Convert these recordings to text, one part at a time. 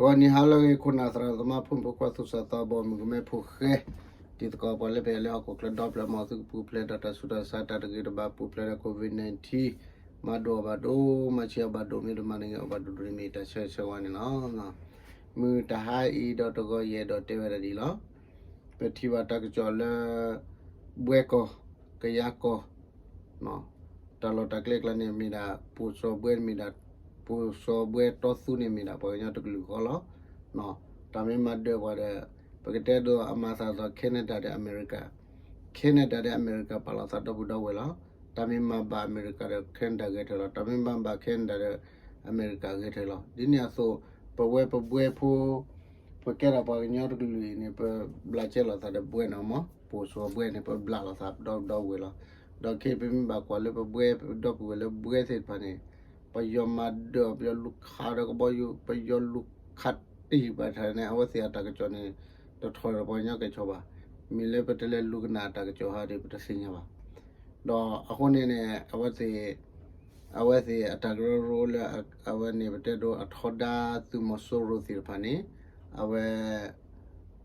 ဂီၤနံၤဟါလၢအဂ့ၤ ခိၣ်နၢ်သရၣ်သမါ ဖိမုၣ်ဖိခွါ သူၣ်စၢ်သးဘီၣ် မုၣ်ကမဲဖိဃဲ, တံၤသကိးပှၤလၢပဟဲလၢဟီၣ်ခိၣ်ချၢဒီဖျၢၣ် မ်သုကပူၤဖျဲးဒီးတၢ်ဆူးတၢ်ဆါ တၢ်တဂ့ၤတဘၣ် ပူၤဖျဲးဒီး COVID nineteen, မၤဒိၣ်အီၣ်ဘၣ်ဒိၣ် မၤဆံးအီၣ်ဘၣ်ဒိၣ် မ့ၢ်တမၤတဂ့ၤအီၣ်ဘၣ်ဒိၣ်တဂ့ၤ မ့ၢ်တၢ်ဆၢဂ့ၤဆၢဝါန့ၣ်လီၤ. မုၢ်တဟါအံၤဒီးတဂီၤယအဲၣ်ဒိးတဲဝဲဒၣ်ဒ်အံၤလီၤ. ပထံၣ်ဘၣ်တၢ်ကစီၣ်လၢ ဘှဲကီၢ်, ကယၤကီၢ်, တၢ်လီၢ်တၢ်ကျဲကျါန့ၣ်မ့ၢ်ဒၣ် ပိာ်စီၤဘှဲမ့ၢ်ဒၣ်, ပိာ်စီၤဘှဲတီသူန့ၣ်မ့ၢ်ဒၣ် ပှၤကညီတကလုာ်ဃီလီၤ. တၢ်မ့ၢ်မၤဒၢးပှၤဒီး ပကတဲဒိးအမၤသးဒီး Canada ဒီး America, Canada ဒီး America ပာ်လီၤသးဒီပုၢ်ဒီဝဲၢ်လီၤ. တၢ်မ့ၢ်မၤဘၣ်အမဲရကၤဒီး Canada ဂဲၤထၢၣ်လီၤ. တၢ်မ့ၢ်မၤဘၣ် Canada ဒီး အမဲရကၤဂဲၤထၢၣ်လီၤ. ဒ်န့ၣ်အသိး ပဝဲပဘှဲဖိ ပကဲထီၣ်ပှၤကညီတကလုာ်အံၤန့ၣ် ပဘျးကဲလိာ်သးဒီးဘှဲန့ၣ်မ့ၢ် ပိာ်စီၤဘှဲန့ၣ် ပဘျးလိာ်သးဒီပုၢ်ဒီဝဲၢ်လီၤ. ဒီးခဲအံၤပမ့ၢ်ဘၣ်ကွၢ်လၢပဘှဲပဒီပုၢ်ဝဲၢ်လၢဘှဲသ့ၣ်တဖၣ်န့ၣ် ပယီၤမၤဒၢးအီၤ ပယီၤလူၤခးဒီးကဘီယူၤ ပယီၤလူၤခးတံၢ်ဘၣ်တၢ်န့ၣ် အဝဲသ့ၣ်အတၢ်ကစီၣ်န့ၣ် တထီၣ်ဒီးပှၤကညီကဲၣ်ဆိးဘၣ်. မ့ၢ်လၢပတလဲၤလူၤကနၣ်အတၢ်ကစီၣ်ဟးဒီး ပတသ့ၣ်ညါဘၣ်. ဒီးအဃိန့ၣ်န့ၣ် အဝဲသ့ၣ် အဝဲသ့ၣ်အတၢ်ကရၢကရိလၢ အဝဲန့ၣ် ပတဲဒိးအထီဒါသုးမီၤစိရိၤသ့ၣ်တဖၣ်န့ၣ် အဝဲ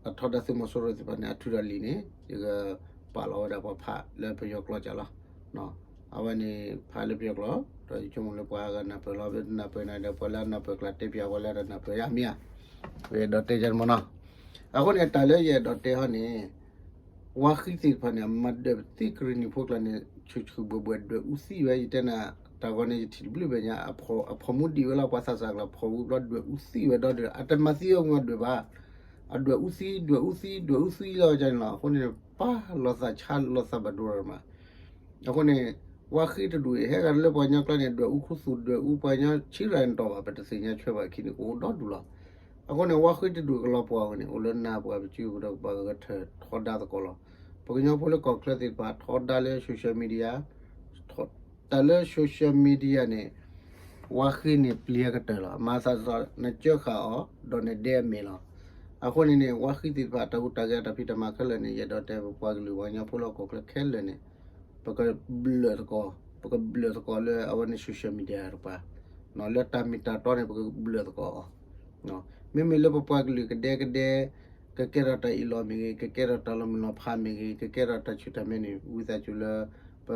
အထီဒါသုးမီၤစိရိၤသ့ၣ်တဖၣ်န့ၣ် အထုးထီၣ်လံာ်န့ၣ် ယကပာ်လီၤဝဲဒၣ်ပှၤဖးလၢပယီၤကျိာ်ကလီၤ. အဝဲန့ၣ်ဖးလၢပယီၤကျိာ် ဒီးယဆိကမိၣ်လၢပှၤဂၤနၢ်ပၢၢ်လီၤ ပနၢ်ပၢၢ်နၤဒီး ပှၤလၢအနၢ်ပၢၢ်ကျါတဲပၠး ပှၤလၢအနၢ်ပၢၢ်ကျါတမ့ၢ်ဧါ. ယအဲၣ်ဒိးတဲယၤတမနီၤ. အဃိန့ၣ် တၢ်လၢယအဲၣ်ဒိးတဲဟီန့ၣ် ဝါဃံသ့ၣ်တဖၣ်န့ၣ် အမၤဒၢးပသ့ကရံၣ်နံၣ်ဖိကျါန့ၣ် ဆူၣ်ဆူၣ်ဘှဲဘှဲဒွဲၣ်အူသံဝဲ ယတဲနၤ တၢ်ဂီၤန့ၣ် ယထံၣ်တဘျုးဘဲညါ အဖီၣ်မူဒံးဝဲလီၤ ပှၤသးစၢ်ကျါ ဖီၣ်ဝံၤဘျီဒွဲၣ်အူသံဝဲဒီး အတမၤသံအီၤမ့ၢ်ဒွဲၣ်ဘၣ် အဒွဲၣ်အူသံ ဒွဲၣ်အူသံ ဒွဲၣ်အူသံလီၤ ကန့ၣ်လီၤ. အဃိန့ၣ် ပာ်လီၤသးဆါလီၤသးဘၣ်ဒိရမး အဃိန့ၣ် ဝါဃံတဒူၣ်အံၤ ဟဲဂၤလၢပှၤကညီကျါန့ၣ် ဒွဲၣ်အူခူသူၣ် ဒွဲၣ်အူပှၤကညီဆံးရၤနတီၢ်ဘၣ် ပတသ့ၣ်ညါဆွဲဘၣ်အခံန့ၣ် ကအိၣ်ဒီဒူၣ်လီၤ. အဃိန့ၣ် ဝါဃံတဒူၣ်ကလီၤပှီၢ်ဝဲန့ၣ် အိၣ်လၢနၢ်ပှၤပစုပူၤဒီးပှၤဂဲၤထၢၣ်ထီဒါသကိးလီၤ. ပှၤကညီဖိလၢကီၢ်ချၢသ့ၣ်တဖၣ် ထီဒါလၢ social media တၢ်လၢ social media န့ၣ် ဝါဃံန့ၣ်ပျံၤအကတၢၢ်လီၤ. မၤသးဒ်သိးနကၢဃာ်အီၤ ဒီးနဒဲအမဲာ်လီၤ. အဃိန့ၣ်န့ၣ် ဝါဃံသ့ၣ်တဖၣ် တၢ်ဟူးတၢ်ဂဲၤအတၢ်ဖံးတၢ်မၤခဲလၢာ်န့ၣ် ယအဲၣ်ဒိးတဲပပှၤကလုာ်ပှၤကညီဖိလၢဟီၣ်ခိၣ်ချၢခဲလၢာ်န့ၣ် ပကဘျၢၣ်သကိး ပကဘျၢၣ်သကိးလၢအဝဲန့ၣ် social media တပၤ လၢတၢ်မ့ၢ်တၢ်တီန့ၣ် ပကဘျၢၣ်သကိးအီၤ မ့မ့ၢ်လၢပပှၤကလုာ်ကဒဲကဒဲ ကကဲထီၣ်တၢ်အ့ၣ်လိာ်မ့ၢ်ဂ့ၤ ကကဲထီၣ်တၢ်လီၤမုၢ်လီၤဖးမ့ၢ်ဂ့ၤ ကကဲထီၣ်တၢ်ဆူၣ်တၢ်မဲန့ၣ် ဝံသးစူၤလၢ ပ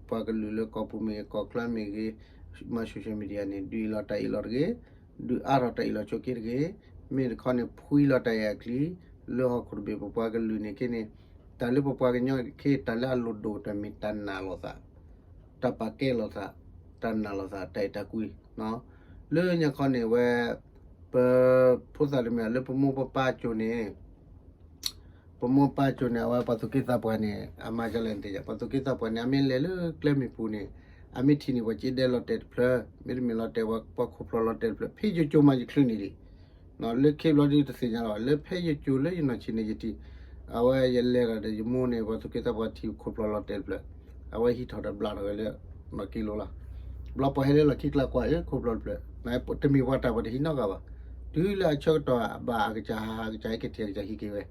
ပှၤကလုာ်လၢကီၢ်ပူၤမ့ၢ်ဂ့ၤ ကီၢ်ချၢမ့ၢ်ဂ့ၤ မၤ social media န့ၣ် ဒုးအ့ၣ်လိာ်တၢ်အ့ၣ်လိာ်တဂ့ၤ ဒုးအါထီၣ်တၢ်အ့ၣ်လိာ်ဆိးက့တဂ့ၤ မ့ၢ်တခီန့ၣ် ဖှံလီၤတၢ်အဲၣ်အချံ လၢဟီၣ်ခိၣ်တဘ့ၣ်ပပှၤကလုာ်န့ၣ်က့န့ၣ် တၢ်လၢပပှၤကညီခဲ တၢ်လၢအလိၣ်ဒိၣ်တၢ်မ့ၢ်တၢ်နာ်လိာ်သး တၢ်ပာ်ကဲလိာ်သး တၢ်နာ်လိာ်သး တၢ်အဲၣ်တၢ်ကွံ လၢညါခီန့ၣ်ဝဲ ပ ဖိသၣ်တမံၤလၢပမိၢ်ပပၢ်ကၠိန့ၣ် ပမိၢ်ပၢ်ကၠိန့ၣ် အဝဲပှၤသူၣ်က့သးပှၢ်န့ၣ် အမၤဒ်လဲၣ်န့ၣ် ပှၤသူၣ်က့သးပှၢ်န့ၣ် အမ့ၢ်လဲၤလၢကျဲမုၢ်ပူၤန့ၣ် အမ့ၢ်ထံၣ်န့ၢ်ပှၤကၠ့ဒၢလီၤတဲာ်တဖျၢၣ် မ့တမ့ၢ်လီၤတဲာ်ပှၤခိၣ်ဖျိးလီၤတဲာ်တဖျၢၣ် ဖဲယကၠိမးယချုးန့ၣ်ဒံး လၢခံဘျီဒ်တသ့ၣ်ညါလီၤ လၢဖဲယကၠိလၢယနီၢ်ဆံးန့ၣ်ယထံၣ် အဝဲယလဲၤဒီးယမိၢ်န့ၣ် ပှၤသူၣ်က့သးပှၢ်ထံၣ်ခိၣ်ဖျိးလီၤတဲာ်တဖျၢၣ် အဝဲဟံးထီၣ်ဒီးဘျးထီၣ်ဝဲလၢ နီၢ်က့လိၤလီၤ ဘျီပှၤဟဲလၢလီၢ်ခံကျါကွၢ်အခိၣ်ဖျိးတဖျၢၣ် တမ့ၢ်ပှၤတၢ်ပှၤတဟံးနီတဂၤဘၣ် တုၤလၢအဆၢကတီၢ်ဘၣ်အကစၢ်ဟးဟးကစၢ်ဟဲက့ၤထံၣ်အကစၢ်ဟံးက့ၤဝဲ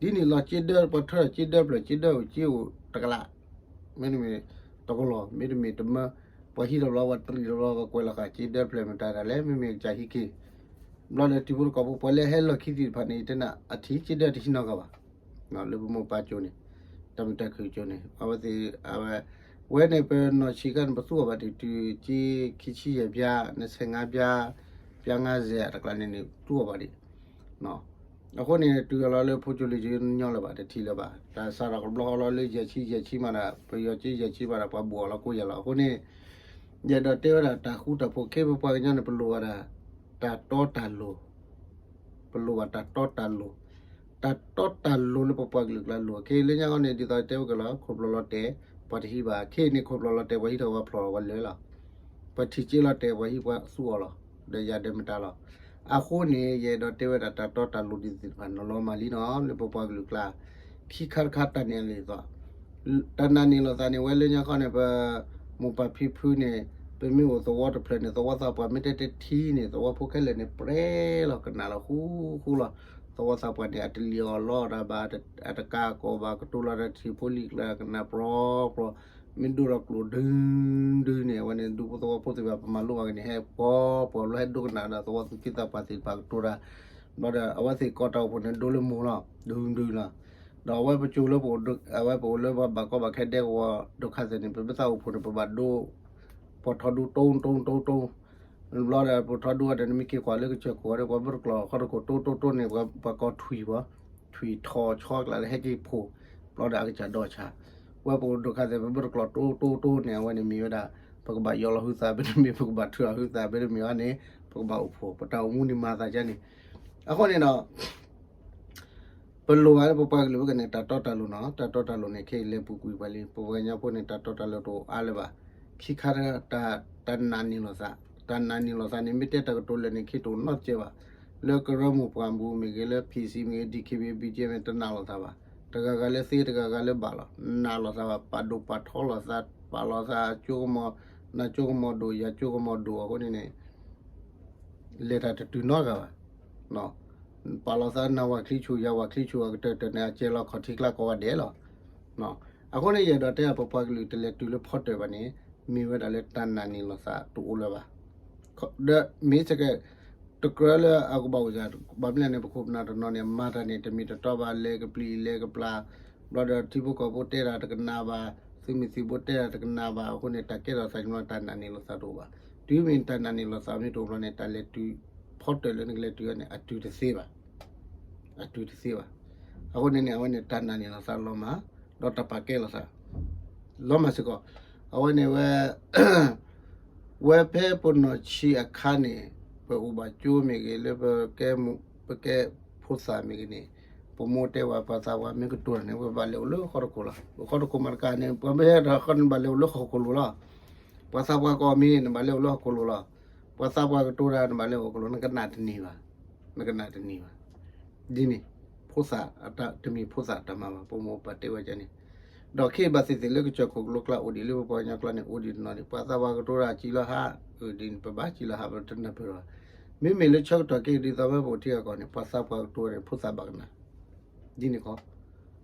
ဒ်န့ၣ်လီၤ ကၠ့ဒၢပှၤထၢထီၣ်ကၠ့ဒၢဖျၢၣ် ကၠ့ဒၢအိၣ်ကၠ့အိၣ်တကလး မ့တမ့ၢ်တကလီၤ မ့တမ့ၢ်တမၢ ပှၤဟံးထီၣ်ဘျီ ပှၤတရံးထီၣ်ဘျီ ပှၤကွဲးလီၤဃာ်ကၠ့ဒၢဖျၢၣ်မတၤတၢ်လဲၣ် မ့မ့ၢ်ကစၢ်ဟံးက့ၤ ဘျီဒီးတံၤဖိသကိးဖိ ပှၤလၢဟဲလီၢ်ခံသ့ၣ်တဖၣ်န့ၣ် ယတဲနၤ အထံၣ်ကၠ့ဒၢတဟံးနီတဂၤဘၣ် လၢပမိၢ်ပၢ်ကၠိန့ၣ် တၢ်မုာ်တၢ်ခုၣ်ကၠိန့ၣ် အဝဲသ့ၣ် အဝဲ ဝဲန့ၣ်ပနီၢ်ဆံးခါန့ၣ် ပသူအီၤဘၣ်တုၤတုၤ ကၠ့ခံဆံယဲၢ်ပျါ နဆဲးငါးပျါ ပျါငါးဆဲးတကျါန့ၣ်န့ၣ် သူအီၤဘၣ်ဒံး အဃိန့ၣ် တုၤအလီၤလၢဖိကၠိလံၤကၠိညီလၢၤဘၣ် တထံၣ်လၢၤဘၣ် တၢ်စးထီၣ်ကဘျီဃီလီၤလၢယဲၢ်ဆံယဲၢ်ဆံမးဒီး ပယီၤကၠ့ယဲၢ်ဆံမးဒီး ပှၤဘိၣ်အီၤလီၤကိးယၤလီၤ အဃိန့ၣ် ယအဲၣ်ဒိးတဲဝဲဒၣ်တၢ်ဃူတၢ်ဖိး ခဲပပှၤကညီန့ၣ် ပလိၣ်ဘၣ်ဒၣ် တၢ်တီတၢ်လိၤ ပလိၣ်ဘၣ်တၢ်တီတၢ်လိၤ တၢ်တီတၢ်လိၤလၢပပှၤကလုာ်ကျါလိၤ ခဲလၢညါခီန့ၣ် ဒ်သိးတဲဝဲက့ၤလီၤ ခိၣ်ဖျိးလီၤတဲာ် ပှၤတဟံးဘၣ် ခဲအံၤန့ၣ် ခိၣ်ဖျိးလီၤတဲာ် ပှၤဟံးထီၣ်ဝဲဖျိးဝဲလၢာ်လီၤ ပှၤထံၣ်ကၠ့လီၤတဲာ် ပှၤဟံးပှၤသူအီၤလီၤ ဒီးယၤဒဲးမတၤလီၤ အဃိန့ၣ် ယအဲၣ်ဒိးတဲဝဲဒၣ်တၢ်တီတၢ်လိၤဒ်သ့ၣ်တဖၣ် နီၤလီၤမၢ်လံနီၤ လၢပပှၤကလုာ်ကျါ ခံခါတခါတၢ်န့ၣ်အလီၢ်သီး တၢ်နာ်န့ၢ်လိာ်သးန့ၣ် ဝဲလၢညါခီန့ၣ် ပ မိၢ်ပၢ်ဖံဖုန့ၣ် ပမ့ၢ်အိၣ်သဝီတဖျၢၣ်န့ၣ် သဝီသးပှၢ်မ့ၢ်တဲတထံၣ်န့ၣ် သဝီဖိခဲလၢာ်န့ၣ် ပြဲလီၤကနၣ်လီၤဃူဃူလီၤ သဝီသးပှၢ်န့ၣ် အတလံၣ်အီၣ်လီအီၣ်တၢ်ဘၣ် အတကးကီၢ်ဘၣ် ကတိၤလီၤတၢ်ထံၣ်ဖိလံၤကျါကနၣ်ပြီပြီ မ့ၢ်ဒိၣ်ဒီးကျိၤဒုဒုန့ၣ် အဝဲန့ၣ် ဒူဖိသဝီဖိသ့ၣ်တဖၣ် ပမၤလိဘၣ်က့ၤန့ၣ် ဟဲပှီၤပှီၤလီၤ ဟဲဒိကနၣ်ဒီးသဝီသူၣ်က့သးပှၢ်သ့ၣ်တဖၣ်ကတိၤတၢ်, ဘျီဒီး အဝဲသ့ၣ်ကိးတၢ်အိၣ်ဖှိၣ်န့ၣ် ဒိလၢမိၢ်လီၤ ဒုဒုလီၤ. ဒီးအဝဲပကၠိလၢပအိၣ် အဝဲပအိၣ်လၢပှၤဘၣ်ကီဘၣ်ခဲဒဲကဝီၤဒိၣ်ခါသ့ၣ်န့ၣ် ပမ့ၢ်သးအိၣ်ဖှိၣ်န့ၣ် ပဘၣ်ဒိ ပှီၤထီဒူတိတိတိတိ ဘျီဒီး ပှီၤထီဒူအံၤဒီး နမ့ၢ်က့ၤကွၢ်လၢကစၢၢ်ခိၣ်ဒီး ပှၤဘၢၣ်တကျိၤဃီတခိၣ်တိတိတိန့ၣ် ပှၤကိးထွံၣ်ဘၣ်, ထွံၣ်ထီၣ်ဆီကျါလၢဟဲက့ၤဖိၣ်, ဘျီဒီးအကစၢ်ဒီးဆါ, ဝဲပအိၣ်ဒိၣ်ခါသ့ၣ် ပဘၢၣ်တကျိၤတိတိတိန့ၣ် အဝဲန့ၣ်မ့ၢ်ဝဲဒၣ် ပကဘၣ်ယီၤလီၤဟုသး ဘၣ်တမ့ၢ် ပကဘၣ်ထုးလီၤဟုသး ဘၣ်တမ့ၢ်အီၤန့ၣ် ပကဘၣ်အိၣ်ဖှိၣ် ပတၢ်အိၣ်မူန့ၣ်မၤသးဒ်န့ၣ်, အဃိန့ၣ်ဒီး ပလိၣ်ဘၣ်လၢပပှၤကလုာ်ဘၣ်ကန့ၣ် တၢ်တီတၢ်လိၤနီၤ, တၢ်တီတၢ်လိၤန့ၣ် ခဲအံၤလဲၤပူၤကွံာ်ပှၤလံ, ပပှၤကညီဖိန့ၣ် တၢ်တီတၢ်လိၤတအိၣ်အါလၢၤဘၣ်. ခံခါတၢ် တၢ်နာ်န့ၢ်လိာ်သး, တၢ်နာ်န့ၢ်လိာ်သးန့ၣ် မ့ၢ်တဲတၢ်ကတိၤလဲၣ်န့ၣ် ခံတအိၣ်နီတစဲးဘၣ်. လၢကရၢမိၢ်ပှၢ်ပူၤမ့ၢ်ဂ့ၤ လၢ PC မ့ၢ်ဂ့ၤ DKBA BGF မ့ၢ်တနာ်လိာ်သးဘၣ်. တဂၤဂၤလၢသ့ တဂၤဂၤလၢဘၣ်လီၤ. နာ်လိာ်သးဘၣ်, ပာ်ဒိၣ်ပာ်ထီလိာ်သး, ပာ်လိာ်သးကၠိကမီၤ, နၤကၠိကမီၤဒိၣ် ယၤကၠိကမီၤဒိၣ်အဃိန့ၣ်န့ၣ် လဲၤတၢ်တတုၤနီတဂၤဘၣ်. ပာ်လီၤသးနၤဝၤချံဆူၣ် ယၤဝၤချံဆူၣ်အကတၢၢ်တၢၢ်န့ၣ် အစဲးလီၤခီၣ်ထံးကျါကိးဂၤဒဲးလီၤ. အဃိန့ၣ် ယအဲၣ်ဒိးတဲပပှၤကလုာ်တလဲၤတုၤလၢဖီတၢၣ်ဘၣ်န့ၣ် မ့ၢ်ဝဲဒၣ်လၢတၢ်နာ်န့ၢ်လိာ်သးတအိၣ်လၢၤဘၣ်. ဒီးမ့ၢ်စကဲ တကြၢးလၢအကဘၣ်အိၣ်စ့ၢ် ဘၣ်မနုၤလဲၣ်န့ၣ် ပခိၣ်ပနၢ်တနီၤန့ၣ် မၤတၢ်န့ၣ် တမ့ၢ်တတီဘၣ် လဲၤကပျံၤလဲၤကပျၢ်, ဘျီဒီးထံဖိကီၢ်ဖိတဲတၢ်တကနၣ်ဘၣ်, သုးမုၢ်သံၣ်ဘိတဲတၢ်တကနၣ်ဘၣ်အဃိန့ၣ် တၢ်ကဲထီၣ်သးညီ တၢ်နာ်န့ၢ်လိာ်သးတအိၣ်ဘၣ်. တုၤမ့ၢ်တၢ်နာ်န့ၢ်လိာ်သးမ့ၢ်တအိၣ်ဘျီန့ၣ် တၢ်လဲၤတုၤ ဖီတၢၣ်လၢနကလဲၤတုၤအီၤန့ၣ် အတုၤတသ့ဘၣ်. အတုၤတသ့ဘၣ်. အဃိန့ၣ်န့ၣ် အဝဲန့ၣ်တၢ်နာ်န့ၢ်လိာ်သးလီၤမၢ်, ဒီးတၢ်ပာ်ကဲလိာ်သး လီၤမၢ်စ့ၢ်ကီး. အဝဲန့ၣ်ဝဲ ဝဲဖဲပနီၢ်ဆံးအခါန့ၣ် ပအိၣ်ဘၣ်ကၠိမ့ၢ်ဂ့ၤ လၢပကဲမူ ပကဲဖိသၣ်မ့ၢ်ဂ့ၤန့ၣ် ပမိၢ်တဲဝဲပှၤသးပှၢ်မ့ၢ်ကတိၤတၢ်န့ၣ် ပဘၣ်လဲၤအိၣ်လၢဟီၣ်ခိၣ်တခိၣ်လီၤ. ဟီၣ်ခိၣ်တခိၣ်မၤတကးန့ၣ် ပှၤမ့ၢ်ဟဲဒီးဃီန့ၣ် နဘၣ်လဲၤအိၣ်လၢဟီၣ်ခိၣ်လိၤလီၤ. ပှၤသးပှၢ်ကိးမံၤန့ၣ် နဘၣ်လဲၤအိၣ်လၢဟီၣ်ခိၣ်လိၤလီၤ. ပှၤသးပှၢ်ကတိၤတၢ် နဘၣ်လဲၤအိၣ်ဟီၣ်ခိၣ်လိၤ နကနၣ်တန့ၢ်ဘၣ်. နကနၣ်တန့ၢ်ဘၣ်. ဒ်န့ၣ် ဖိသၣ်အတၢ် တမ့ၢ်ဖိသၣ်အတၢ်မၤဘၣ် ပမိၢ်ပပၢ်တဲဝဲဒ်န့ၣ်. ဒီးခဲအံၤဘၣ်သ့ၣ်သ့ၣ်လၢကစၢၢ်ခိၣ်ကလိကျါအိၣ်ဒံး လၢပပှၤကညီကျါန့ၣ် အိၣ်ဒံးတနီၤဒံး ပှၤသးပှၢ်ကတိၤတၢ်စံးလီၤဟး, ဒ်န့ၣ် ပဘၣ်စံးလီၤဟး ပတနၢ်ပၢၢ်ဘၣ်. မ့မ့ၢ်လၢဆၢကတီၢ်ခဲအံၤဒ်သိးဖဲပအိၣ်ထံအကီၢ်န့ၣ် ပှၤသးပှၢ်ကတိၤန့ၣ် ဖိသၣ်ဘၣ်ကနၣ် ဒ်န့ၣ်ခီ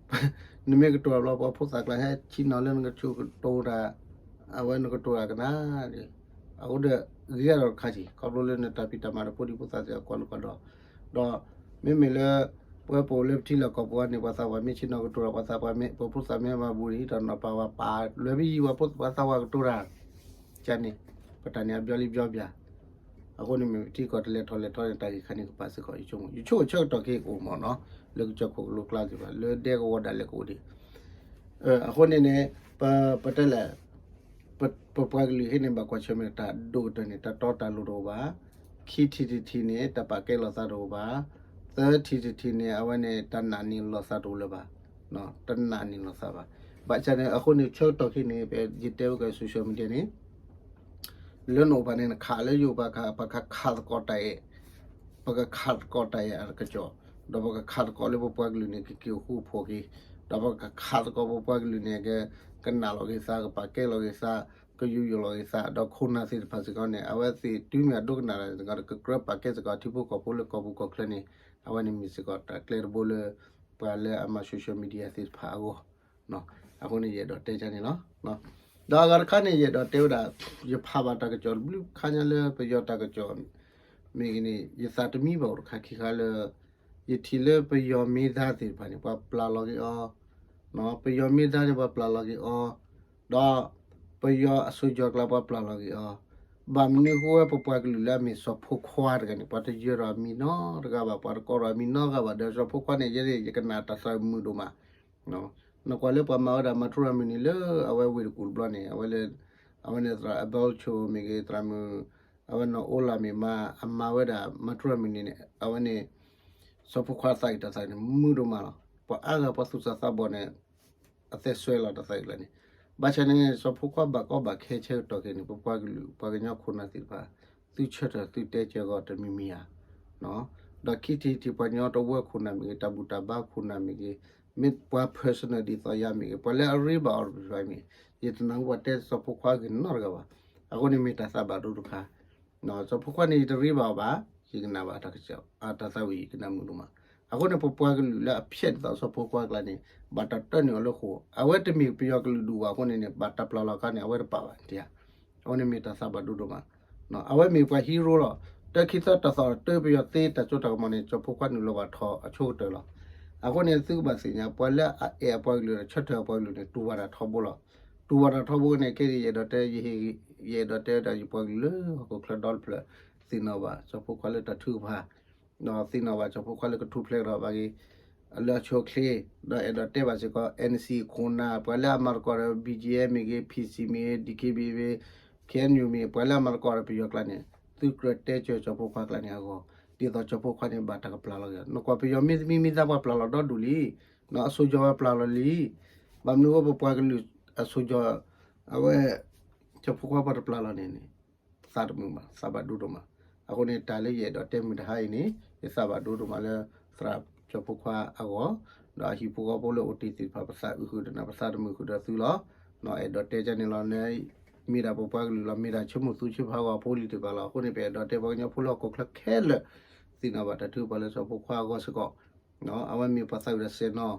နမ့ၢ်ကတိၤတၢ်ဘျီ ပှၤဖိသၣ်ကျါဟဲဆ့ၣ်နီၤလၢနကဆိကတိၤတၢ်, အဝဲနကတိၤတၢ်ကနၣ်, အဃိဒီး ဂ့ၤဂၤဒီးတခါက့ၤ ခီဖျိလၢနတၢ်ဖံးတၢ်မၤတဖိဒံဖိသၣ်သ့ၣ်အကွၢ်လိာ်ကဒီး, ဒီး မ့မ့ၢ်လၢ ပဝဲပအိၣ်လၢပထံလီၢ်ကီၢ်ပူၤန့ၣ် ပှၤသးပှၢ်မ့ၢ်ဆ့ၣ်နီၤကတိၤတၢ် ပှၤသးပှၢ်မ့ၢ် ပဖိသၣ်မ့ၢ်မၤဘူၣ်န့ၣ် ဟံးထီၣ်နီၤပာ်ဝဲပာ်လွဲၤပယံၤ ပှၤဖိသးပှၢ်ကတိၤတၢ် ကန့ၣ် ပတၢ်န့ၣ်အဘျီလံဘျီဘျီ အဃိန့ၣ်မ့ၢ်ပထံကီၢ်တလဲၤထီၣ်လဲၤထီန့ၣ် တၢ်ဂ့ၢ်ခါန့ၣ်ကပာ်စ့ၢ်ကီး ယဆိကမိၣ် ယဆိကမိၣ်ဆၢကတီၢ်ခဲအံၤကအိၣ်မၢ်နီၤ, လၢကစၢၢ်ခိၣ်ကလိကျါသ့ၣ်တဖၣ် လၢဒဲကဝီၤဒၣ်လဲာ်ကအိၣ်ဒံး, အဃိန့ၣ်န့ၣ် ပ ပတဲလဲၣ် ပ ပပှၤကလုာ်ဟံးန့ၣ် ဘၣ်ကွၢ်ဆၢၣ်မဲာ်တၢ်ဒိၣ်ကတၢၢ်န့ၣ် တၢ်တီတၢ်လိၤတအိၣ်ဘၣ်, ခံထံၣ်တထံၣ်န့ၣ် တၢ်ပာ်ကဲလိာ်သးတအိၣ်ဘၣ်, သၢထံၣ်တထံၣ်န့ၣ် အဝဲန့ၣ် တၢ်နာ်န့ၢ်လိာ်သးတအိၣ်လၢၤဘၣ်, တနာ်န့ၢ်လိာ်သးဘၣ်. ဘၣ်ဆၣ်န့ၣ် အဃိန့ၣ် ဆၢကတီၢ်ခဲအံၤန့ၣ် ပယတဲဝဲက social media န့ၣ် လၢနအိၣ်ပာ်န့ၣ် နခးလၢယအိၣ်ပာ်ခး ပှၤခးခးသကိးတၢ်အဲၣ်, ပကခးသကိးတၢ်အဲၣ်အကစီၣ်, ဒီးပကခးသကိးလၢပပှၤကလုာ်န့ၣ် ကက့ၤအိၣ်ဃူအိၣ်ဖိးက့ၤ, ဒီးပကခးသကိးပပှၤကလုာ်န့ၣ် က ကနာ်လီၤက့ၤသး ကပာ်ကဲလီၤက့ၤသး ကယူးယီၣ်လီၤက့ၤသး ဒီးခိၣ်နၢ်သ့ၣ်တဖၣ်စ့ၢ်ကီးန့ၣ် အဝဲသ့ၣ်တုၤမ့ၢ်အဒိကနၣ်တၢ်စ့ၢ်ကီး ကကြၢးပာ်ကဲစ့ၢ်ကီးထံဖိကီၢ်ဖိလၢကီၢ်ပူၤကီၢ်ချၢန့ၣ် အဝဲန့ၣ်မ့ၢ်စ့ၢ်ကီးတၢ်ကျဲတဘိလၢ ပှၤလၢအမၤ social media သ့ၣ်တဖၣ်အဂီၢ် အဃိန့ၣ် ယအဲၣ်ဒိးတဲဒ်န့ၣ်လီၤ. ဒီးအဂၤတခါန့ၣ် ယအဲၣ်ဒိးတဲဝဲဒၣ် ယဖးဘၣ်တၢ်ကစီၣ်တဘျုးခါညါလၢပယီၤတၢ်ကစီၣ် မ့ၢ်ဂ့ၤန့ၣ် ယသးတမံဘၣ်အိၣ်တခါခံခါလၢ ယထံၣ်လၢပယီၤမ့ၢ်ဒါသ့ၣ်တဖၣ်န့ၣ် ပှၤပျၢ်လီၤက့ၤအီၤ, ပယီၤမ့ၢ်ဒါန့ၣ် ပှၤပျၢ်လီၤက့ၤအီၤ, ဒီးပယီၤအစိကၠီၤကျါ ပှၤပျၢ်လီၤက့ၤအီၤ, ဘၣ်မနုၤဃိဝဲပပှၤကလုာ်လၢအမ့ၢ်စီၤဖိခွါတဂၤန့ၣ် ပှၤတယၢၤဒီးအမံၤနီတဂၤဘၣ်, ပှၤတကိးဒီးအမံၤနီတဂၤဘၣ်, ဒီးစီၤဖိခွါန့ၣ် ယဲန့ၣ် ယကနၣ်တၢ်သးမုာ်ဒိၣ်မး နကွၢ်လၢပှၤမၤဝဲဒၣ် မၤထူရၤမုၢ်နံၤ လၢအဝဲဝ့ၢ်တကူၣ်တဘျီန့ၣ် အဝဲလၢ အဝဲန့ၣ်သရၣ် Abolcho မ့ၢ်ဂ့ၤ သရၣ်မုၣ် အဝဲနီၢ်အိလၣ်မ့ၢ်မၤ အမၤဝဲဒၣ် မၤထူရၤမုၢ်နံၤန့ၣ် အဝဲန့ၣ် စီၤဖိခွါသးအံၤတၢ်သးန့ၣ် မုာ်ဒိၣ်မးလီၤ. ပှၤအါဂၤပှၤသူၣ်စၢ်သးဘီၣ်န့ၣ် အသဲစွဲလီၤတၢ်သးအံၤလီၤန့ၣ် ဘၣ်ဆၣ်န့ၣ် စီၤဖိခွါဘၣ်ကီဘၣ်ခဲဆၢကတီၢ်ခဲအံၤန့ၣ် ပပှၤကလုာ် ပှၤကညီခိၣ်နၢ်သ့ၣ်တဖၣ် သုဆၢထၢၣ်သုတဲစၢၤဂီၤတမံၤမံၤဧါ ဒီးခံထံၣ်ထံၣ်ပှၤကညီတဝၢခိၣ်နၢ်မ့ၢ်ဂ့ၤ တၢ်ဘူၣ်တၢ်ဘါခိၣ်နၢ်မ့ၢ်ဂ့ၤ, မ့ၢ်ပှၤ personal ဒ်သိးယၤမ့ၢ်ဂ့ၤ, ပှၤလၢအရ့ဘၣ်အီၤတဖၣ်မ့ၢ်ဂ့ၤ, ယတနၢ်ဟူပှၤတဲစီၤဖိခွါဂ့ၢ်နီတဂၤဘၣ်. အဃိန့ၣ်မ့ၢ်တၢ်သးဘၣ်ဒိတခါ, စီၤဖိခွါန့ၣ် ယတရ့ဘၣ်အီၤဘၣ်, ယကနၣ်ဘၣ်တၢ်ကစီၣ် တၢ်သးဝံၣ် ယကနၣ်မုာ်ဒိၣ်မး. အဃိန့ၣ် ပပှၤကလုာ်လၢအဖျဲးဒ်သိးစီၤဖိခွါအကျါန့ၣ် ဘၣ်တၢ်တၢၢ်န့ၢ်အီၤလၢဃိာ်, အဝဲတမ့ၢ်ပယီၤကလုာ်ဒူၣ်ဘၣ်အဃိန့ၣ်န့ၣ် ဘၣ်တၢ်ပျၢ်လီၤအခါန့ၣ် အဝဲတပာ်ဘၣ်တယၤ အဝဲန့ၣ်မ့ၢ်တၢ်သးဘၣ်ဒိဒိၣ်မး. အဝဲမ့ၢ်ပှၤ hero လီၤ. တၢ်ခံသီတၢ်သီတၢ်ပယီၤသ့တၢ်စိတၢ်ကမီၤန့ၣ် စီၤဖိခွါနုာ်လီၤဘၣ်ထီၣ်အဆိကတၢၢ်လီၤ. အဃိန့ၣ် သုကဘၣ်သ့ၣ်ညါ ပှၤလၢအအဲၣ်အပှၤကလုာ်ဒီးဆၢထၢၣ်အပှၤကလုာ်န့ၣ် တူၢ်ဘၣ်တၢ်ထီဘိလီၤ. တူၢ်ဘၣ်တၢ်ထီဘိန့ၣ် ခဲအံၤယအဲၣ်ဒိးတဲ ယအဲၣ်ဒိးတဲဒီးယပှၤကလုာ်လၢဟီၣ်ခိၣ်ချၢဒီတဖျၢၣ် သ့ၣ်နီၣ်ဘၣ်စီၤဖိခွါလၢတၢ်ထုကဖၣ် ဒီးသ့ၣ်နီၣ်ဘၣ်စီၤဖိခွါလၢကထူၣ်ဖျဲးဒီးဘၣ်ဂ့ၤ လၢအဆိအချ့, ဒီးအဲၣ်ဒိးတဲဘၣ်စ့ၢ်ကီး NCA ခိၣ်နၢ် ပှၤလၢအမၤသကိးဒီး BGF မ့ၢ်ဂ့ၤ PC မ့ၢ်ဂ့ၤ DKBA မ့ၢ်ဂ့ၤ KNU မ့ၢ်ဂ့ၤ ပှၤလၢအမၤသကိးဒီးပယီၤကျါန့ၣ် သုကြၢးတဲကၢၤစီၤဖိခွါကျါန့ၣ်အဂီၢ် ဒ်သိးစီၤဖိခွါန့ၣ်ဘၣ်တၢ်ကပျၢ်လီၤက့ၤ. နကွၢ်ပယီၤမ့ၢ်သမံမ့ၢ်သးပှၤပျၢ်လီၤဒီဒူၣ်လံ, အစိၤကၠီၤဝဲပျၢ်လီၤလံ, ဘၣ်မနုၤအဃိပပှၤကလုာ်အစိၤကၠီၤ အဝဲ စီၤဖိခွါပှၤတပျၢ်လီၤန့ၣ်န့ၣ် သးတမုာ်ဘၣ် သးဘၣ်ဒိဒိၣ်မး. အဃိန့ၣ် တၢ်လၢယအဲၣ်ဒိးတဲမုၢ်တဟါအံၤန့ၣ် ယသးဘၣ်ဒိဒိၣ်မးလၢ သရၣ်စီၤဖိခွါအဂီၢ်, ဒီးအဟံၣ်ဖိဃီဖိလၢအိၣ်တ့ၢ်သ့ၣ်တဖၣ် ပသးအုးဃုာ်ဒီးနၤ ပသးတမုာ်ဃုာ်ဒီးသုလီၤ. အဲၣ်ဒိးတဲကန့ၣ်လီၤန့ၣ် မ့ၢ်ဒၣ်ပပှၤကလုာ်လီၤ မ့ၢ်ဒၣ်ဆိကမိၣ်သူဆိကမိၣ်အဖိလံၤတဖၣ်လီၤ. အဃိန့ၣ် ပအဲၣ်ဒိးတဲပှၤကညီဖိလၢဟီၣ်ခိၣ်ချၢခဲလၢာ် သ့ၣ်နီၣ်ဘၣ်တၢ်ထုကဖၣ်လၢစီၤဖိခွါအဂီၢ်စ့ၢ်ကီး အဝဲမ့ၢ်ပှၤသးဝံၣ်ဒီးစဲၣ်နီၤ,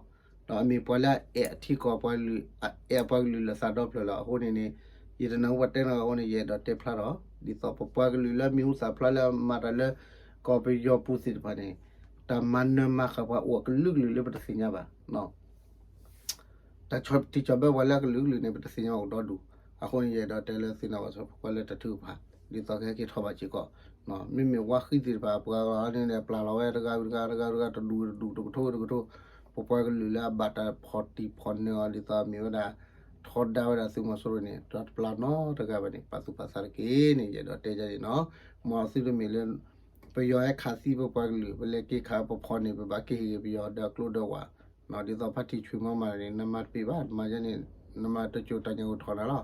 ဒီးအမ့ၢ်ပှၤလၢအအဲၣ်အထံကီၢ်ပှၤကလုာ် အဲၣ်ပှၤကလုာ်လၢသးဒီဖျၢၣ်လီၤ. အဃိန့ၣ်န့ၣ် ယတနၢ်ဟူပှၤတဲနီတဂၤအဃိန့ၣ် ယအဲၣ်ဒိးတဲဖျါထီၣ် ဒ်သိးပပှၤကလုာ်လၢမံၤဟူသၣ်ဖျါလၢအမၤတၢ်လၢ ကီၢ်ပယီၤပူၤသ့ၣ်တဖၣ်န့ၣ် တၢ်မၤနၢၤမၤဃၣ်ပှၤအိၣ်အကလုာ်ကလုာ်လၢပတသ့ၣ်ညါဘၣ် တၢ်ဆီၣ်တံၢ်ဆီၣ်ဘၢပှၤလၢအကလုာ်ကလုာ်န့ၣ် ပတသ့ၣ်ညါအိၣ်ဒီဒူၣ်. အဃိန့ၣ် ယအဲၣ်ဒိးတဲလၢသ့ၣ်နီၣ်ဘၣ်စီၤဖိခွါလၢတၢ်ထုကဖၣ် ဒ်သိးကဟဲက့ၤထီၣ်ဘၣ်စ့ၢ်ကီး, မ့မ့ၢ်ဝါဃံသ့ၣ်တဖၣ် ပှၤဂၤန့ၣ် ပျၢ်လီၤဝဲတဂၤဝံၤတဂၤ တဂၤဝံၤတဂၤ တဒူၣ်ဝံၤတဒူၣ် တကထိဝံၤတကထိ, ပပှၤကလုာ်လၢအဘၣ်တၢ်ဖီၣ်တံၢ်ဖီၣ်နၢၤအီၤ ဒ်သိးမ့ၢ်ဝဲဒၣ် ထီဒါဝဲဒၣ်သုးမီၤစိရိၤန့ၣ် တပျၢ်နီတဂၤဘၣ်န့ၣ် ပာ်သူၣ်ပာ်သးတက့ၢ်န့ၣ် ယအဲၣ်ဒိးတဲဒ်န့ၣ်နီၤ. မ်အသုတမ့ၢ်လၢ ပယီၤဟဲခးသံပပှၤကလုာ် ပလဲၤက့ၤခးပဖီၣ်န့ၣ် ပဘၣ်က့ၤဟ့ၣ်က့ၤပယီၤဒီးအကျိဒီးဝး, ဒ်သိးဖါတံၢ်ဆွံၣ်မီမၤန့ၣ် နမၤတပ့ၤဘၣ် နမၤယဲန့ၣ် နမၤတစိၤတၢ်ညါကထီၣ်နၤလီၤ.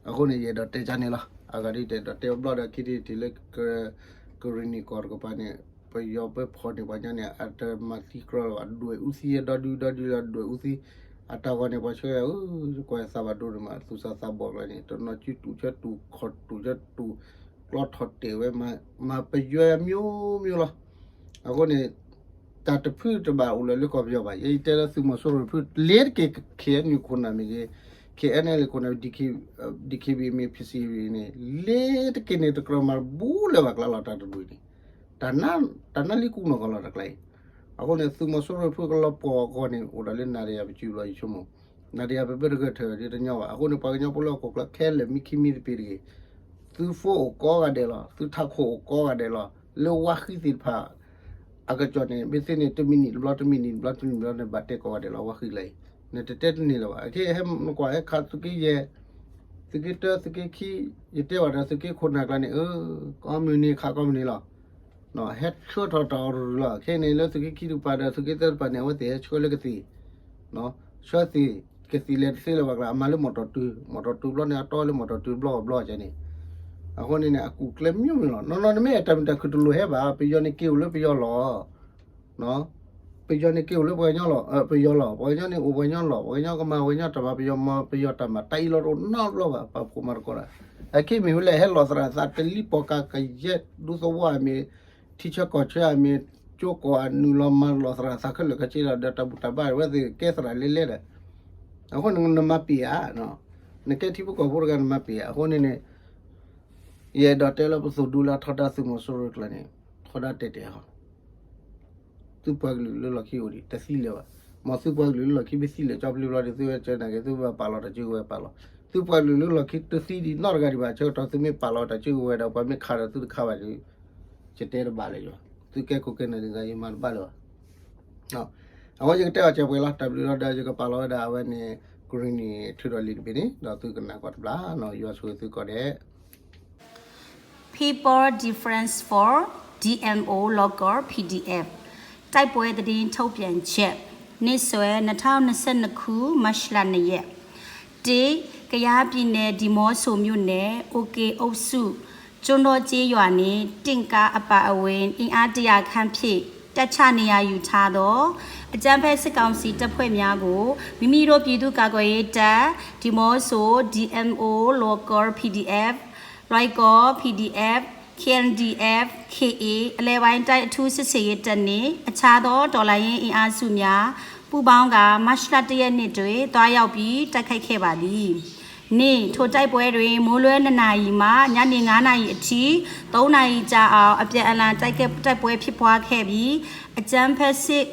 အဃိန့ၣ် ယအဲၣ်ဒိးတဲကန့ၣ်လီၤ. အဂၤဒ်တဲဒိးတဲဘျီဒီး ခံထံၣ်တထံၣ်လၢ ကရံၣ်နံၣ်ကီၢ်တကပၤန့ၣ် ပယီၤပဖီၣ်န့ၣ်ပှၤကညီန့ၣ် အတမၤသံကြီလၢၤဘၣ် ဒွဲၣ်အူသံဒီဒုဒီဒုဒီးဒွဲၣ်အူသံ, အတၢ်ဂီၤန့ၣ် ပှၤဆှၢ ကွၢ်သးဘၣ်ဒိဒိၣ်မး သူၣ်စၢ်သးဘီၣ်ကျါန့ၣ် တနီၤစုတူၢ်ဆၢတူၢ်ခီၣ်တူၢ်ဆၢတူၢ် ကျီထီၣ်တဲာ်ဝဲ မၤပယွဲမျိုးမျိုးလီၤ. အဃိန့ၣ် တၢ်တဖုတဘၣ်အိၣ်လၢလၢကီၢ်ပယီၤဘၣ်. ယတဲလၢသုးမီၤစိရိၤတဖု လ့ၤတက့ၢ် ခ့ၣ်အဲၣ်ယူၣ်ခိၣ်နၢ်မ့ၢ်ဂ့ၤ ခ့ၣ်အဲၣ်ယူၣ်ခိၣ်နၢ် ဒီး ခ့ၣ်ဘံၣ်မ့ၢ် ပီၣ်စံၣ်န့ၣ် လ့ၤတက့ၢ်န့ၣ် တကြၢးမၤတဘူလၢၤဘၣ်ကျါလီၤ တၢ်တဒူၣ်န့ၣ် တၢ်နါလံကူၣ်နီၢ်ကီၢ်လီၤတၢ်ကျါအံၤ. အဃိန့ၣ် သုးမီၤစိရိၤတဖုကလီၤပှီၢ်အဂီၢ်န့ၣ် အိၣ်ဒၣ်လၢနၤဒီးယၤပစုဘျီယဆိကမိၣ်, နၤဒီးယၤပဘၢတဂၢၢ်ထၢၣ်ဒ်တညီဘၣ်. အဃိန့ၣ် ပှၤကညီဖိလၢဟီၣ်ခိၣ်ချၢခဲလၢာ် မ့ၢ်ခံမံၤတပ့ၤတဂ့ၤ, သုဖိအိၣ်ကိးဂၤဒဲးလီၤ, သုထးခိၣ်အိၣ်ကိးဂၤဒဲးလီၤ, လၢဝါဃံသ့ၣ်တဖၣ် အကစီၣ်န့ၣ် မ့ၢ်သ့န့ၣ် တမံးနံးတဘျီ တမံးနံးတဘျီ တမံးနံးတဘျီန့ၣ် ဘၣ်တဲကိးဂၤဒဲးလီၤ ဝါဃံလၢအံၤ, နတတဲတန့ၢ်လၢၤဘၣ်. အခဲအံၤဟဲနကွၢ်ဟဲခးသုးက့ယဲၢ်, သုးက့တၢ သုးက့ခံ, ယတဲဘၣ်ဒီးသုးက့ခိၣ်နၢ်ကျါန့ၣ် ကိးမုၢ်နံၤခးကိးမုၢ်နံၤလီၤ. ဟဲဆှၢထီၣ်တၢ်အီၣ်တရူးလီၤ. ခဲအံၤန့ၣ် လၢသုးက့ခံတကပၤဒီး သုးက့သၢတကပၤန့ၣ် အဝဲသ့ၣ်ဟဲဆှၢလၢကသံၣ်, ဆှၢသ့ၣ်, ကသံၣ်လဲၤတသ့လၢၤဘၣ်ကျါ အမၤလၢမီၢ်တီၢ်တုၤ, မီၢ်တီၢ်တုၤဘျီန့ၣ် အတီလၢမီၢ်တီၢ်တုၤဘျီဘျီကဲန့ၣ်. အဃိန့ၣ်န့ၣ် အကူၣ်ကျဲမျိုးမျိုးလီၤ. နီၢ်နီၢ်နမ့ၢ်အဲၣ်တၢ်မုာ်တၢ်ခုၣ်တလိၣ်ဟဲဘၣ်, ပယီၤန့ၣ်က့ၤအိၣ်လၢပယီၤလီၤ. ပယီၤန့ၣ်က့ၤအိၣ်လၢပှၤကညီလီၤ, ပယီၤလီၤ. ပှၤကညီန့ၣ်အိၣ်ပှၤကညီလီၤ. ပှၤကညီကမၤပှၤကညီတၢ်မၤ ပယီၤမၤပယီၤတၢ်မၤ တၢ်အံၤလီၤတအိၣ်နီတဘျီဘၣ်, ပာ်ဖှိၣ်မၤသကိးတၢ်. အခဲအံၤမ့ၢ်ဝဲလဲၣ် ဟဲလီၤသရၣ်သးတလံၤပီၢ်ကးကယဲၢ်ဒူသဝီမ့ၢ် ထံဆၢကီၢ်ဆၢမ့ၢ် ကၠိကီၢ်အနုာ်လီၤမၤလီၤသရၣ်သးခဲလၢာ်ခဲဆ့လီၤ ဒီးတၢ်ဘူၣ်တၢ်ဘါဝဲသ့ၣ်ကဲသရၣ်လဲၤလဲၤဒီး အဃိန့ၣ်နမၤပ့ၤဧါ, နကဲထံဖိကီၢ်ဖိတဂၤနမၤပ့ၤဧါ. အဃိန့ၣ်န့ၣ် ယအဲၣ်ဒိးတဲလၢပသိၣ်ဒူလၢအထီဒါသုးမီၤစိရိၤကျါန့ၣ် ထီဒါတဲာ်တဲာ်ဟီ သုပှၤကလုာ်လၢလီၢ်ခံအိၣ်ဒံး တသံလၢၤဘၣ်. မ်သုပှၤကလုာ်လၢလီၢ်ခံမ့ၢ်သံလၢၤ ကၠီပျံၤဘျီဒံး သုဝဲကၢနာ်က့ၤ သုဘၣ်ပာ်လီၤတၢ်စုကဝဲၤပာ်လီၤ. သုပှၤကလုာ်လၢလီၢ်ခံတသံဒံးနီတဂၤဒံးဘၣ် ဆၢကတီၢ်သုမ့ၢ်ပာ်လီၤတၢ်စုကဝဲၤဒီး ပှၤမ့ၢ်ခးဒီးသုတခးဘၣ်ဒီး ယတဲတဘၣ်လၢၤယွၤ သုကဲခိၣ်ကဲနၢ်ဒ်သိးယမၤတဘၣ်လၢၤဘၣ်. အဝဲယကတဲအီၤစဲးပှဲၤလီၤ တၢ်ဘျုးလီၤဒီးယကပာ်လီၤဝဲဒၣ်အဝဲန့ၣ် ကရံၣ်နံၣ်ထုးထီၣ်လံာ်တဘ့ၣ်န့ၣ် ဒီးသုကနၣ်ကွၢ်တဘျီနီၤ ယွၤဆိၣ်ဂ့ၤသုကိးဂၤဒဲး People Defense Force, D M O Local P D F တိုက်ပွဲသတင်းထုတ်ပြန်ချက် နှစ်စွဲ နှစ်ထောင့်နှစ်ဆယ့်နှစ်ခု မတ်လနှစ်ရက် တစ် ကယားပြည်နယ် ဒီမော့ဆိုမြို့နယ် OK အုပ်စု ကျွန်းတောကျေးရွာနှင့် တင့်ကားအပါအဝင် အင်အားတစ်ရာခန့်ဖြင့် တပ်ချနေရာယူထားသော အကြမ်းဖက်စစ်ကောင်စီတပ်ဖွဲ့များကို မိမိတို့ပြည်သူ့ကာကွယ်ရေးတပ် ဒီမော့ဆို D M O Local P D F လွိုင်ကော် P D F K KNDF K A အလဲၤဝဲတိုင်းအထူးစစ်ဆင်ရေးတပ်နဲ့ အခြားသောတော်လှန်ရေးအင်အားစုများ ပူးပေါင်းကာ မတ်လတစ်ရက်နေ့တွင် သွားရောက်ပြီး တိုက်ခိုက်ခဲ့ပါသည်။ နေ့ထိုတိုက်ပွဲတွင် မိုးလွဲနှစ်နာရီမှ ညနေငါးနာရီအထိ သုံးနာရီကြာအောင် အပြန်အလှန်တိုက်ပွဲဖြစ်ပွားခဲ့ပြီး အကြမ်းဖက်စစ်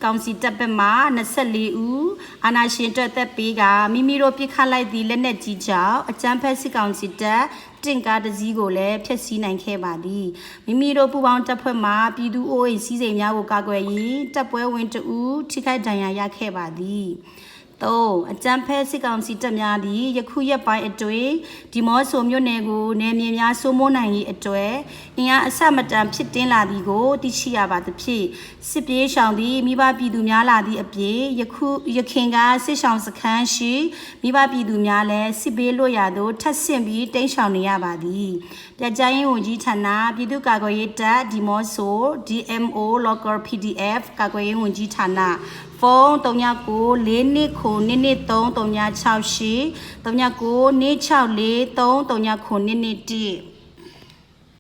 ကောင်စီတပ်ဘက်မှ နှစ်ဆယ့်လေးဦး အာဏာရှင်အတွက် အသက်ပေးကာ မိမိတို့ပစ်ခတ်လိုက်သည့် လက်နက်ကြီးကြောင့် အကြမ်းဖက်စစ်ကောင်စီတပ် တင့်ကားတစ်စီးကိုလည်း ဖျက်ဆီးနိုင်ခဲ့ပါသည်။ မိမိတို့ပူးပေါင်းတပ်ဖွဲ့မှ ပြည်သူ့အိုးအိမ်စည်းစိမ်များကို ကာကွယ်ရင်း တပ်ဖွဲ့ဝင်တစ်ဦး ထိခိုက်ဒဏ်ရာရခဲ့ပါသည်။ သုံး၊ အကြမ်းဖက်စစ်ကောင်စီတပ်များသည် ယခုရက်ပိုင်းအတွင်း ဒီမော့ဆိုမြို့နယ်ကို နယ်မြေများစိုးမိုးနိုင်ရေးအတွက် အင်အားအဆမတန်ဖြည့်တင်းလာသည်ကို သိရှိရပါသဖြင့် စစ်ပြေးရှောင်သည့် မိဘပြည်သူများလာသည့်အပြင် ယခု-ယခင်က စစ်ရှောင်စခန်းရှိ မိဘပြည်သူများလည်း စစ်ဘေးလွတ်ရာသို့ ထပ်ဆင့်ပြီး တိမ်းရှောင်နေရပါသည်။ ပြန်ကြားရေးဝန်ကြီးဌာန၊ ပြည်သူ့ကာကွယ်ရေးတပ် ဒီမော့ဆို၊ D M O Local P D F ကာကွယ်ရေးဝန်ကြီးဌာန၊ phone သုညကိုလေးနှစ်ခုနှစ်နှစ်သုံးသုညခြောက်ရှစ်၊ သုညကိုလေးခြောက်လေးသုံးသုညခြောက်ခုနှစ်နှစ်တစ်